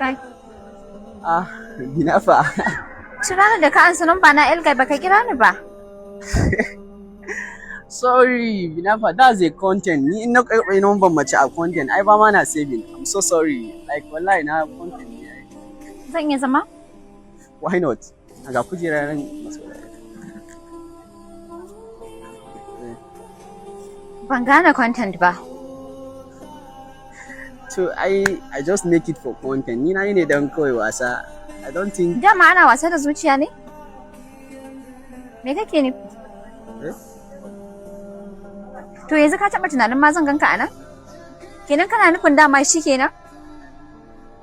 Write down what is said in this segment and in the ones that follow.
Kai. Ah, Binafa. Tun ranar da ka ansa number na, Elgai, baka kira ni ba. Sorry, Binafa, that's a content. Ni in na karɓi number mace a content, ai ba ma na saving. I'm so sorry. Like, wallahi na content ne ai. Zan iya zama? Why not? Ga kujera nan maso. Ban gane content ba. So I just make it for content. Ni na yi ne don kawai wasa. I don't think Dama ana wasa da zuciya ne? Me kake nufi? Eh? To yanzu ka taɓa tunanin ma zan ganka a nan? Kenan kana nufin dama shi kenan?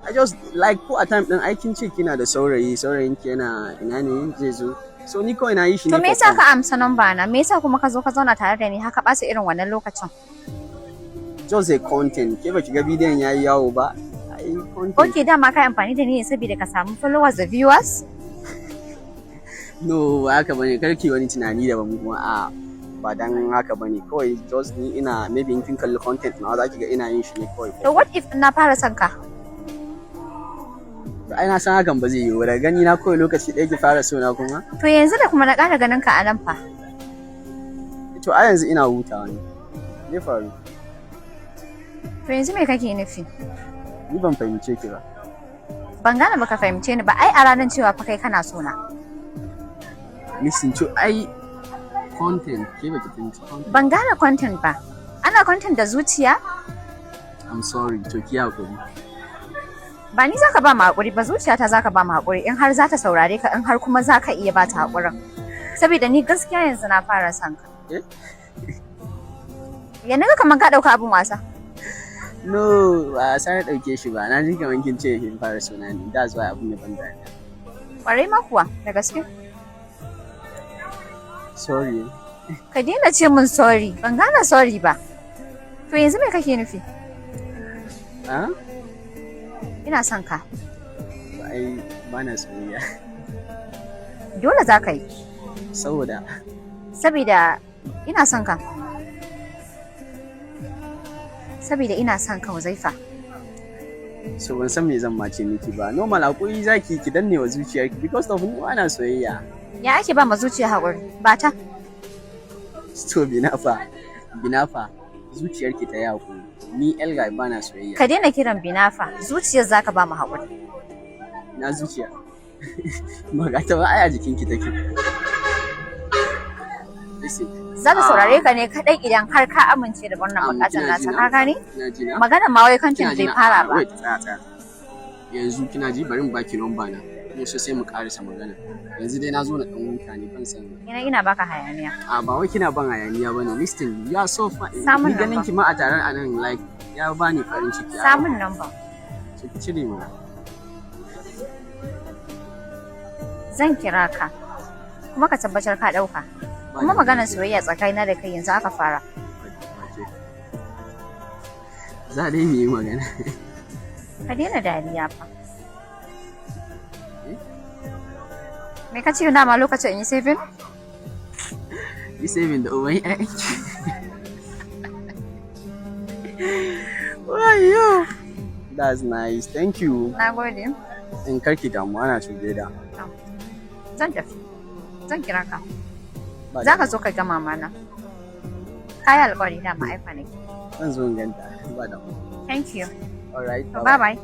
I just like, ko a time din aikin ce kina da saurayi, saurayin ki yana ina ne zai zo. So ni kawai na yi shi ne To me for yasa fun. ka amsa number na? Me yasa kuma ka zo ka zauna tare da ni haka ɓata irin wannan lokacin? Just a content. Ke baki ga bidiyon yayi yawo ba? Ai content. Okay, dama ka yi amfani da ni ne saboda ka samu followers da viewers? No, ba haka bane. Karki wani tunani daban kuma. A ba dan haka bane. Kawai just ni ina, maybe in kin kalli content na za ki ga ina yin shi ne kawai. To what if na fara son ka? To ai na san hakan ba zai yiwu ba. Daga gani na kawai lokaci ɗaya ki fara so na kuma. To yanzu da kuma na ƙara ganin ka a nan fa. To a yanzu ina hutawa ne. Me faru? To yanzu me kake nufi? Ni ban fahimce ki ba. Ban gane baka fahimce ni ba. Ai a ranar cewa fa kai kana so na. Listen to, ai content, ke baki fahimci content. Ban gane content ba. Ana content da zuciya? I'm sorry, to ki hakuri. Ba ni zaka ba mu hakuri ba, zuciyata zaka ba mu hakuri, in har za ta saurare ka, in har kuma zaka iya ba ta hakurin. Saboda ni gaskiya yanzu na fara son ka. Eh? Ya naga kamar ka ɗauka abin wasa. No, ba sai na ɗauke shi ba. Na ji kamar kin ce kin fara suna ne. That's why abun ya ban dariya. Kwarai ma kuwa, da gaske. Sorry. Ka daina ce min sorry, ban gane sorry ba. To yanzu me kake nufi? Ah? Ina son ka. Ai ba na soyayya. Dole za ka yi. Saboda Saboda ina son ka. Saboda ina son ka, Huzaifa. So ban san me zan ma ce miki ba. Normal hakuri zaki ki danne wa zuciyarki because of ni ba na soyayya. Ya ake ba ma zuciya haƙuri? Ba ta. To Binafa, Binafa, zuciyarki ta yi hakuri. Ni Elgai ba na soyayya. Ka daina kiran Binafa, zuciyar zaka ba mu haƙuri. Na zuciya. Ba ga ta ba, ai a jikinki take. Listen, Za ta saurare ka ne kaɗai idan har ka amince da wannan buƙatar kina nata, ji na? ka gane? Kina ji na? Maganar ma wai Kina content ji bai na? fara Ah, ba. wait, tsaya tsaya. Yanzu kina ji, bari in baki number na. In so sai mu karisa magana. Yanzu dai na zo na dan huta ne, ban san. Ina baka hayaniya. A ba wai kina ban hayaniya bane. Listen, you are so fine. Samun Ni ganin number. ki ma a taron anan, like, ya bani farin ciki. Samun number. So ki cire mana. Zan kira ka. Kuma ka tabbatar ka ɗauka. Ba Kuma damuwa. maganar soyayya tsakanina da kai yanzu aka fara. Za dai mu yi magana. Ka daina dariya fa. Eh? Me ka ce dama lokacin in yi saving? Yi saving da uban ƴaƴanki. Wayo. That's nice. Thank you. Na gode. In karki damu, ana together. Zan tafi. Zan kira ka. Ba Za ka damuwa. zo ka ga mamana. Ka yi alƙawari dama ai kwanaki. Zan zo in ganta. Ba damuwa. Thank you. All right. Bye bye.